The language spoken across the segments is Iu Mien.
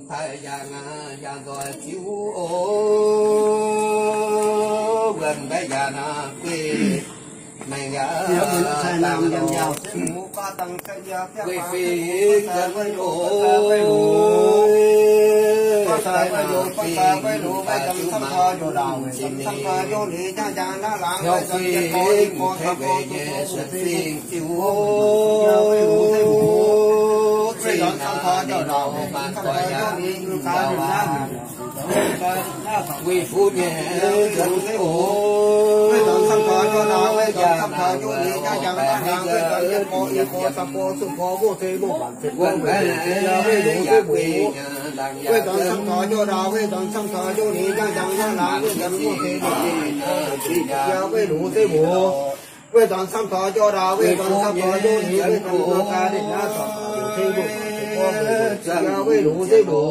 Taaih yangh, yangh nzoih ziux o, wuonh mbaeqv yaac naaiv guei maengx yaac dangh nor, guei fingx nzuonx o, daaih nor fingx daaih ziux mangc zinh ninh, hnyouv fingx hei weic nyei suonc fingx ziux o, zinh naaiv ninh nor maanc doic yaac mingh nzauh aqv. Weic fuqv nyei nzuonx o, yangh nzuonx hei wuonh mbaeqv yaac guei nyei, laangz yaac nzuonx, maanc fingx ninh nor fingx yaac guei nyei, laangz yaac nzuonx, weic nzuonx camv taux jauv ndaauv, weic nzuonx camv taux jauv ninh, weic nzuonx nor ga'ndiev naaiv camv taux jauv tengx mbuo, weic nzuonx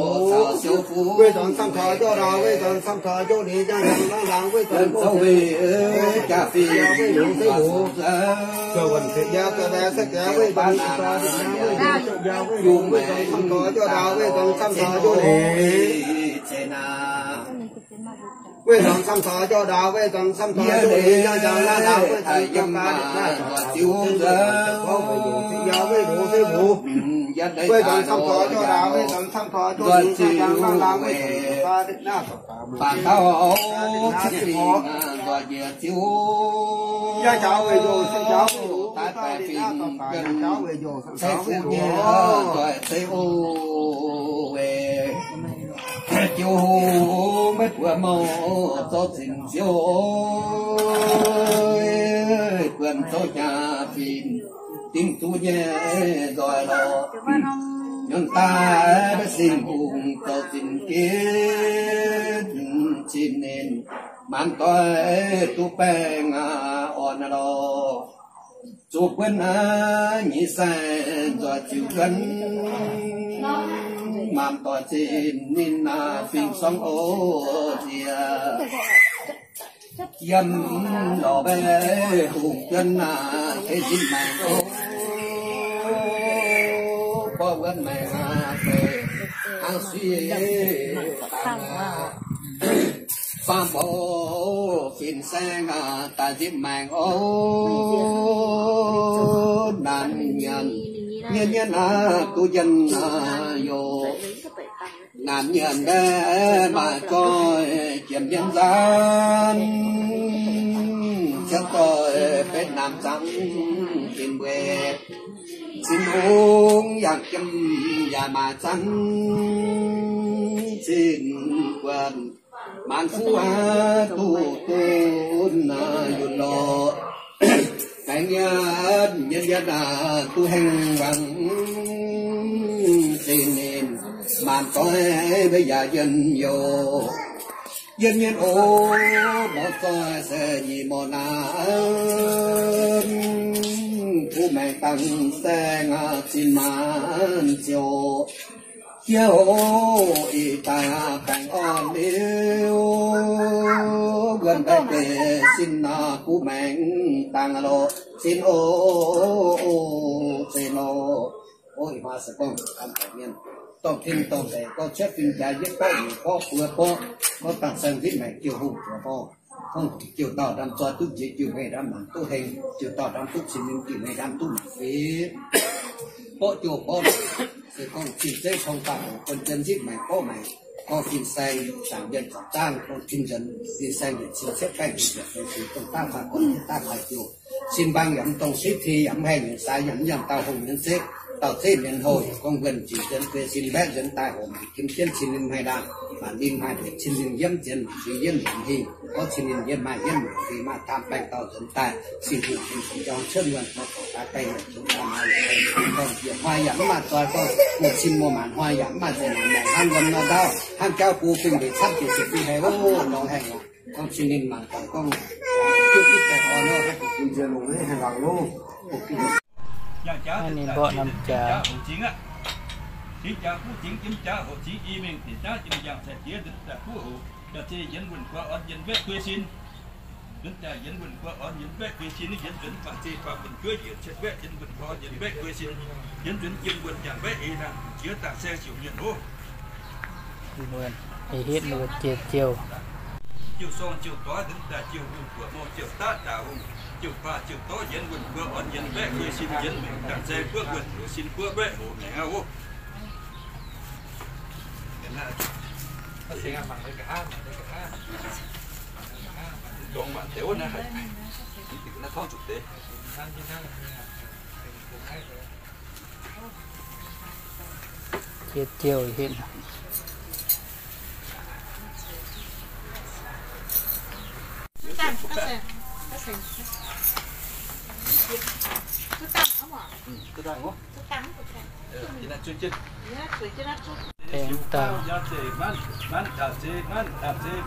weic nzuonx camv taux jauv ndaauv, weic nzuonx camv taux jauv ninh, njang njang laangz laangz, weic nzuonx mbuo, weic nzuonx weic nzuonx, weic nzuonx weic nzuonx, weic nzuonx camv taux jauv ndaauv, weic nzuonx camv taux jauv ninh. Weic nzuonx camv taux jauv ndaauv, weic nzuonx camv taux jauv ninh, njang njang laangz laangz, weic nzuonx yiem ga'ndiev naaiv, weic nzuonx weic nzuonx, weic nzuonx camv taux jauv ndaauv, weic nzuonx camv taux jauv ninh, njang njang laangz laangz, weic nzuonx ga'ndiev naaiv, baac gauh ciev fingx nzoih njiec ziux, njang jaux weic nzuonx, se jaux weic nzuonx, daaih baeqc fingx ga'ndiev, ceix fuqv nyei nzoih ceix o, weic jiu hungh maiv buatc mouh zoux zinh ziouv, buonc zoux jaa fingx dingc duqv nyei nzoih lorqc. Nyorx daaih maiv singx hungh zoux zinh ginv cin ninh, maanc doic duqv baengh orn lorqc. Zuqc buonv aqv nyei sai nzoih ziux juonv, maanc doic zinh ninh fingx sorng o ziex. Yiem lorqc mbaeqc hungh juonv naaic, tengx zipv maengx o, borqv wuonv maengx aqv, hnangv suiv faam o, fin-saeng aqv, daaih zipv maengx o, naanc nyanc, mienh mienh aqv, duqv njien aqv yoc. Naanc nyanc mbaeqc maaih zoih jiem mbienv nzaanv, ciouv doic betv naamh zangv fin-mbueiz, sin lungz yangh jiem yaac maaih zanv zinh guanh, maanc fuqv aqv duqv dunv yunc lorqc. Baengh yienh, yienh yienh aqv duqv hengx wangc zinh ninh, maanc doic mbuo yaac yienh yoc. Yienh yienh o, morc zoih se nyic morc naanc, kuv maengx dangh saeng zinh maanc ziouc. Yie oc, ih daaih baengh orn liuz, wuonh baeqc deix sin nor, kuv maengx dangh loc sin oc, zeiz loc. Ov, ih hnoi se gorngv mienh dorh tin dorh deic, gorngv cietv fim jaax, yietv borqv, nyeic borqv, buo borqv, gorngv dangh saeng zipv maengx jiu hungh buoz borqv. Gorngv jiu dauh ndamv zoi duqv nziex, jiu hmei ndamv mangc duqv heng, jiu dauh ndamv duqv cin ninh, jiu hmei ndamv duqv mangc fih. Borqv jiu borqv, se gorngv cing zeiv tong daaih hoc bun jienv nzipv maengx borqv maengx, gorngv fin-saeng zaangc mienh zaangc zaangv, gorngv tin nzuonx fin-saeng yietc cin cietv baengh yietc feix cin dongh daav faah gorngv daav faah jiu. Sin mbaang yaac mv dongh, sipv ti yaac mv haengh, yaac saaix yaac mv nyaanh, dauh hungh mienh zeqv, dauh zeqv mienh houh, gorngv wuonh jiex nzuonx guei sin mbaeqv nzuonx daaih hoc, mangc kim jienv cin ninh hmei ndaangc, mangc ninh hmai mbuoqc cin ninh yiemv nzienx, mangc zuiz yienv mbuoqc hingh, gorngv cin ninh yiemv maaih yiemv mbuoqc fingx, maaih taam baengh dauh nzuonx daaih, sin hungh cin fungx jauv cuotv wuonh, gorngv daaih baengh yietc zungv daaih maaih yietc baengh, gorngv yietc hnoi yaac mv maaih zoi, gorngv mbuo cin muoz-maanc hnoi yaac mv maaih zoi, maengc hnangv wuom nor ndaauv, hnangv jauv bun fingx ndeic camv jiex siec fingx haic oc, lorz haengh oc. Gorngv cin ninh mangc gaax gorngv, duqv gitv daaih orn oc, nziex longc haengh laangc loh. Ninh mborqv norm jaax. Zingx jaax kuv zingx, jiem jaax hoc zingx, i mengh deix jaax jiem jaax cai jiex nzuonx daaih kuv hoc, yaac zeiz yienx wuonh guaax orn yienx mbaeqv guei sin. Nzuonx daaih yienx wuonh guaax orn yienx mbaeqv guei sin, yienx nzuonx maaih zeiz faam wuonh juov njiec cietv mbaeqv, yienx wuonh guaax orn yienx mbaeqv guei sin, yienz nzuonx jiem wuonh jangx mbaeqv eix hnaangx jiex daaih saeng siouc mienh oc. Wuonh, ih hitv wuonh jiex jouh. Jiu sorng jiu doix nzengc daaih jiu hungh buoqc mouh jiu daav daaih hungh, jiu faah jiu dorv yienx wuonh mbuo orn yienx mbaeqv guei sin yienx mengh dangh zei buoqv wuonh hoc sin buoqv mbaeqv hoc mengh aqv oc. Dongh mangc deix wuov naaiv haic, naaiv torngv zuqc deix. Jiex jouh hitv. Aengx dangh. Yaac zeiz manv, manv yaac zeiz,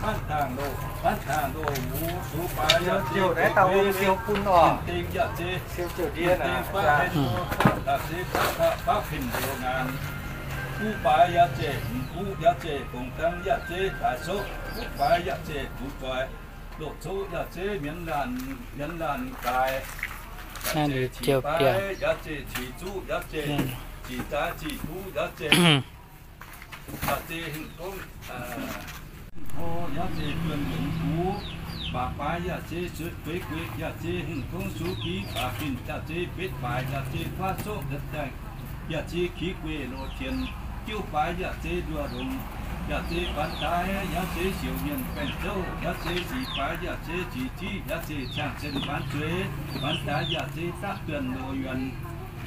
manv dangh loh, manv dangh loh muz, zuqc baaix yaac zeiz, dingh yaac zeiz, dingh baav, baav yaac zeiz, baav fin ndoh ngaanc. Kuv baaix yaac zeiz, kuv yaac zeiz, gong dangh yaac zeiz, daaih soqv, kuv baaix yaac zeiz, kuv zoih, loqc coqv yaac zeiz, mienv laanh, mienv laanh gaaix, yaac zeiz, cic baaix yaac zeiz, cic zuqv yaac zeiz, cic zaaix cic kuv yaac zeiz. Yaac zeiz hingh gorngv, o, yaac zeiz buonc yungz kuv, baac baaix yaac zeiz sueih gueix gueix, yaac zeiz hingh gorngv suv giv baac fin, yaac zeiz betv baaix, yaac zeiz guaav soqv daaih, yaac zeiz kiv gueiv loz-cien, jiuv baaix yaac zeiz nduoh longx, yaac zeiz faanx daaih, yaac zeiz siouc mienh baengh zouv, yaac zeiz sic baaix, yaac zeiz sic ziqv, yaac zeiz ciangh sen faanx zueiz, faanx daaih yaac zeiz daqv duonh loz-yuonh,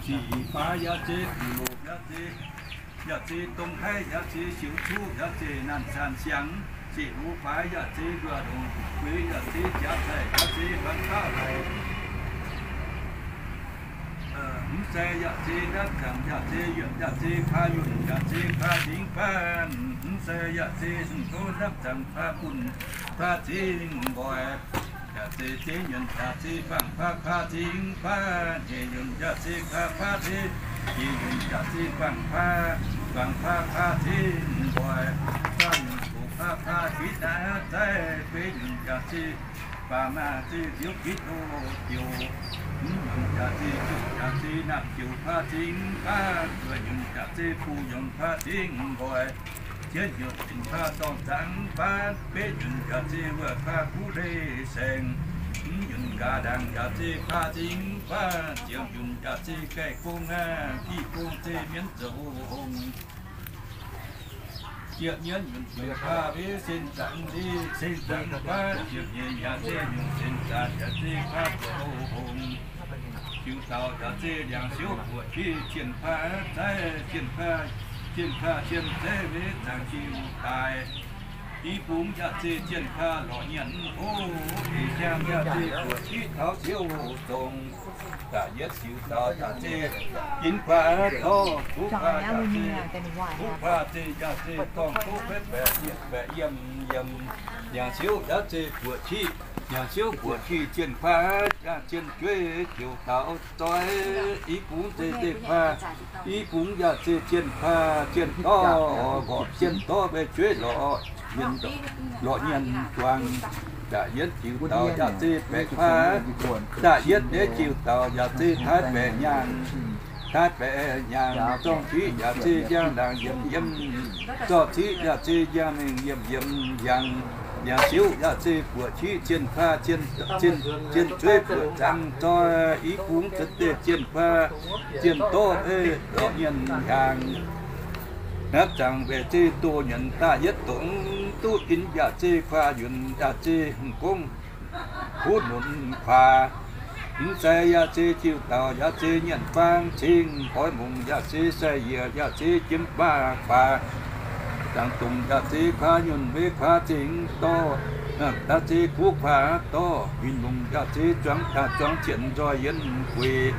sic baaix yaac zeiz guv loz, yaac zeiz yaac zeiz dongh haiv, yaac zeiz siouc cuqv, yaac zeiz naanh caan siangx, sic loz baaix yaac zeiz nduoh longx, gueix yaac zeiz jaax caic, yaac zeiz faanx baav laic. Mv sai yaac zeiz ndapv zaangc, yaac zeiz yuonh, yaac zeiz kaa yunh, yaac zeiz kaa cingx faanv. Mv sai yaac zeiz hngongx ndapv zaangc, kaa bunh, kaa cingx nqoi. Yaac zeiz zeiv nyuonh, yaac zeiz fangx faa, kaa cingx faanv. Nyeic nyuonh yaac zeiz kaa faa cingx, nyeic nyuonh yaac zeiz fangx faa, fangx faa kaa cingx nqoi. Faanv nyuonh gox kaa faa fitv naaiv zaiv. Beiv nyuonh yaac zeiz baac maah zeiv ziouv fitv loz-joux. Mv nyuonh yaac zeiz joux, yaac zeiz naamh joux kaa cingx faanv. Zueiz nyuonh yaac zeiz buv nyuonh kaa cingx nqoi. Ziepv nyuonh cingx kaa dorngh zaangc faanv. Betv nyuonh yaac zeiz wuov kaa kuv leiz saeng. Mv nyuonh gaax ndaangc yaac zeiz kaa cingx faanv. Ziepc nyuonh yaac zeiz gaih gong aqv, div gong zeiv mienv zoux hongh. Ziepc nyeic nyuonh cingx kaa weiv sen zaangc, leiz sen zaangc faanv. Ziepc nyeic yaac zeiv nyuonh sen zaangc yaac zeiv kaa zoux hongh. Jiu taux yaac zeiv ndiangx-siouv buoqc qiv cien kaa zaiv, cien kaa, cien kaa cien zaiv weiv zaangc jiu daaih. I bungx yaac zeiv cien kaa lorqc nyienx hov. Eix jangx yaac zeiv buoqc qiv taux siouv zongc. Da'yietv jiu taux yaac zeiv jinv kuaa dorv, kuv kuaa yaac zeiv, kuv kuaa zeiv yaac zeiv dorngh kuv betv baeqc yiemh, baeqc yiem yiem. Ndiangx-siouv yaac zeiv buoqc qiv, ndiangx-siouv buoqc qiv cien kuaa, cien jueiv jiu taux zoi. I bungx zeiv zeiv kuaa, i bungx yaac zeiv cien kuaa cien dorv, nqorqc cien dorv mbuo jueiv lorqc, lorqc nyienx juangc. Da'yietv jiu taux yaac zeiv baeqc kuaa, da'yietv nyei jiu taux yaac zeiv taaix baeqc nyaanh, taaix baeqc nyaanh. Zorng ciqv yaac zeiv njang ndaangc yiem yiem, zorng ciqv yaac zeiv njang mingh yiem yiem yangh. Ndiangx-siouv yaac zeiv buoqc qiv cien kuaa, cien, cien jueiv buoqc zaangc zoi. I bungx za'deix cien kuaa, cien dorv, lorqc nyienx hiaangx. Hnamv zaangc mbaeqc zeiv doz nyienx da'yietv dongz duqv ginv yaac zeiv kuaa yunh yaac zeiv hmz gongv huv nunc kuaa. Mv sai yaac zeiv jiu taux yaac zeiv nyienx faang cingx oix mungz yaac zeiv sai yiec yaac zeiv jiemv baav kuaa. Zaangc dongc yaac zeiv kuaa yunh weiv kuaa cingx dorv, yaac zeiv kuv kuaa dorv. Huin longc yaac zeiv zuangx, zuangx cien nzoih yienx gueix.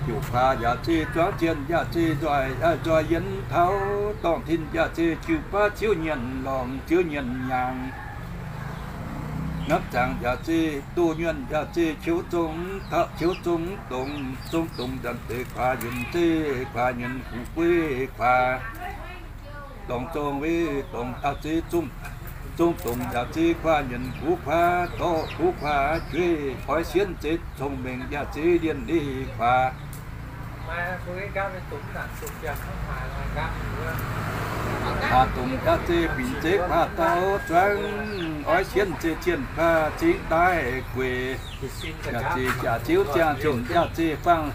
Ziouc kuaa yaac zeiv zuangx cien yaac zeiv nzoih, nzoih yienx taux dorngh tin yaac zeiv jiu baav ziouv nyienx lorngx ziouv nyienx nyaangx. Hnamv zaangc yaac zeiv doz nyienx yaac zeiv qiu zong, qiu zong dongz, zong dongz nzanc deix kuaa yunh zeiv kuaa nyienx guv gueiv kuaa. Dorngx zong weiv dorngx yaac zeiv zong, zong dongz yaac zeiv kuaa nyienx kuv kuaa dorv, kuv kuaa jueiv. Oix sienv zeiv cong-mengh yaac zeiv lienh leiz kuaa. Baac dongh yaac zeiz binc zeiv kuaah dauh zuangv, oix sienv zeiv zienh kuaah cingx daaih gueic. Yaac zeiz jaax ziouv ziangh zinh yaac zeiz faang,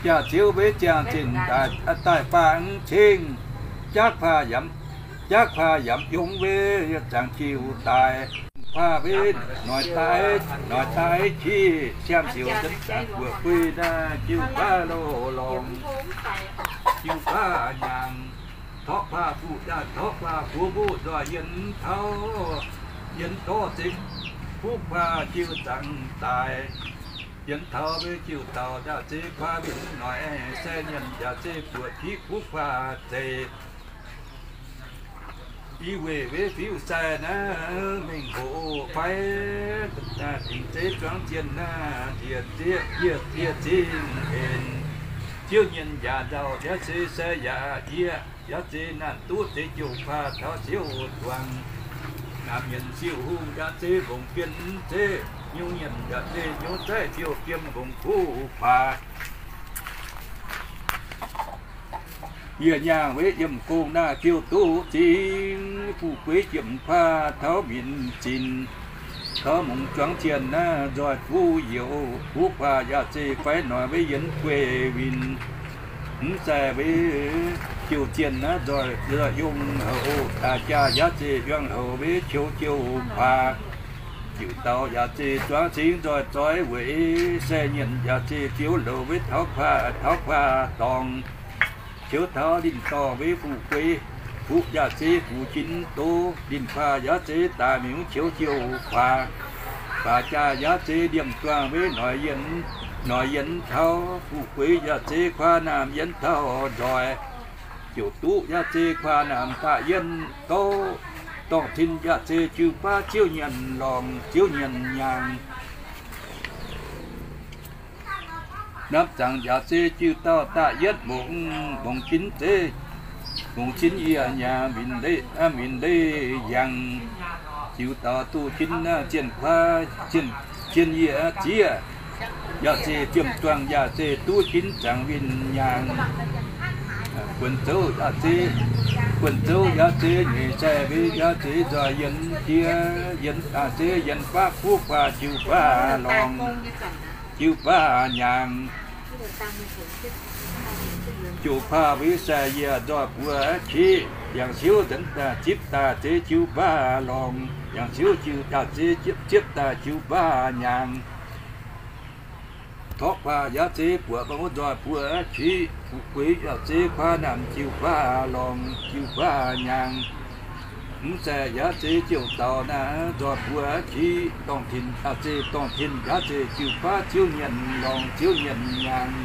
jaax ziouv weic ziangh zinh daaih faang cingv, jaav kuaah yaac, jaav kuaah yaac yongh weic zaangc jiu daaih. Kuaah weic noic daaih, noic daaih qiex siang siouc zengc zaangc buoqc guei naaiv jiu baav loz-lorngh, jiu baav nyaangc. Torqv kuaah fuqv daaih, torqv kuaah fuqv mbuo nzoih yienx taux, yienx dorv zengx, fuqv kuaah jiu zaangc daaih. Yienx taux weic jiu dauh yaac zeiz kuaah winh noic, sai nyienc yaac zeiz buoqc qiex fuqv kuaah zeic. I weic weic fiuv-sai naaiv mengh hoc fai, dingc zeiv zuangx zienh naaiv ndie zieqv, ndie zieqv zingh en. Ziouv nyienc yaac ndau, yaac zeiz sai yaac yie, yaac zeiz naanc duqv zeiz jouh kuaah taux ziouv duangc. Naamh nyienc siou hungh yaac zeiz mbongc fien zeiv, nyungc nyienc yaac zeiz nyungc zaiv fiou fiem mbongc kuv kuaah. Yie nyaangh weic yiem gong naaiv fiou duqv zingx, fuqv gueix jiem kuaah taux minc zinh, taux mungz zuangx zienh naaiv nzoih fuqv youz, fuqv kuaah yaac zeiz fai noic weic yienx gueic winh. Mv sai weic jiu zienh naaiv nzoih, nzoih yongh houc, daaih jaax yaac zeiz yuangh houc weic qiu jiu kuaah. Jiu dauh yaac zeiz zuangx cingx nzoih zoix weic, sai nyienc yaac zeiz fiou louc weic taux kuaah, taux kuaah dorngx. Qiu taux linh dorngh weic fuqv gueix, fuqv yaac zeiz fuqv jin doz, linh kuaah yaac zeiz daaih miuc qiu jiu kuaah. Baac jaax yaac zeiz ndiemh duangh weic noic yienx, noic yienx taux, fuqv gueix yaac zeiz kuaah naamh yienx taux nzoih. Ziouc duqv yaac zeiz kuaah naamh daaih yienx gouv, dorngh tin yaac zeiz jiu baav ziouv nyienc lorngh, ziouv nyienc nyaangh. Naapv zaangc yaac zeiz jiu dauh daaih yietv mbongc, mbongc jin zeiv, mbongc jin yie nyaangh minc leiz, minc leiz yangh. Jiu dauh duqv jin naaiv zienh kuaah, zienh, zienh yie zieqv, yaac zeiz ziemh zuangh yaac zeiz duqv jin zaangc winh nyaangh. Buonc zouv yaac zeiz, buonc zouv yaac zeiz nyeic sai weic yaac zeiz nzoih yienx jiex, yienx daaih zeiz yienx baav fuqv kuaah jiu baav lorngh, jiu baav nyaangh. Jiu kuaah weic sai yie nzoih buoqc qiv, yangh siouv nzenx daaih zipv daaih zeiz jiu baav lorngh, yangh siouv jiu daaih zeiz zipv, zipv daaih jiu baav nyaangh. Torqv kuaah yaac zeiz buoqc mouc nzoih buoqc qiv, fuqv gueix yaac zeiz kuaah naamh jiu baav lorngh, jiu baav nyaangh. Mv sai yaac zeiz jiu dauh naaiv nzoih buoqc qiv, dorngh tin yaac zeiz, dorngh tin yaac zeiz jiu baav ziouv nyienc lorngh, ziouv nyienc nyaangh.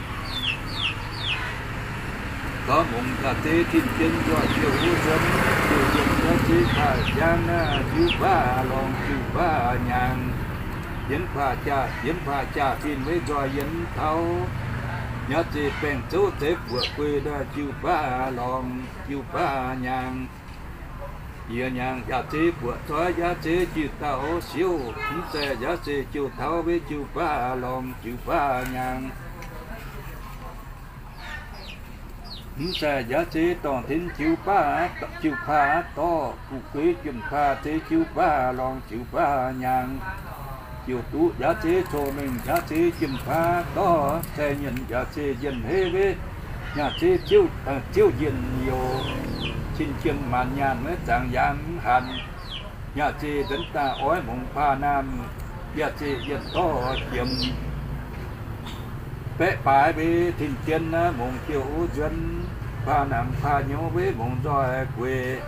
Taux mungz yaac zeiz tin-jien nzoih jiu wuov nzuonx, jiu nzuonx yaac zeiz daaih jangv naaiv jiu baav lorngh, jiu baav nyaangh. Yienx kuaah jaax, yienx kuaah jaax fin weic nzoih yienx taux, yaac zeiz baengh zouv zeiv buoqc guei naaiv jiu baav lorngh, jiu baav nyaangh. Yie nyaangh yaac zeiv buoqc zoiv yaac zeiv jiu dauh siouv, mv sai yaac zeiz jiu taux weic jiu baav lorngh, jiu baav nyaangh. Mv sai yaac zeiz dorngh tin jiu baav, jiu kuaah dorv, fuqv gueix jiem kuaah zeiz jiu baav lorngh, jiu baav nyaangh. Jiu duqv yaac zeiz cong-mengh yaac zeiz jiem kuaah dorv, sai nyienc yaac zeiz njien-heiv weic, yaac zeiz ziouv, ziouv njien-youh, cin jiem maanc nyaanh maiv zaangc yaac mv hanc. Yaac zeiz nzenx daaih oix mungz kuaah naamh, yaac zeiz yietc dorv jiem. Baeqv baaix weic tin-jien naaiv mungz jiu wuov nzuonx, kuaah naamh kuaah nyouz weic mungz nzoih gueix.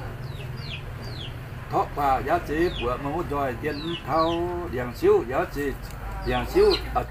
Torqv kuaah yaac zeiz buoqc mouc nzoih jien taux, ndiangx-siouv yaac zeiz, ndiangx-siouv, aa,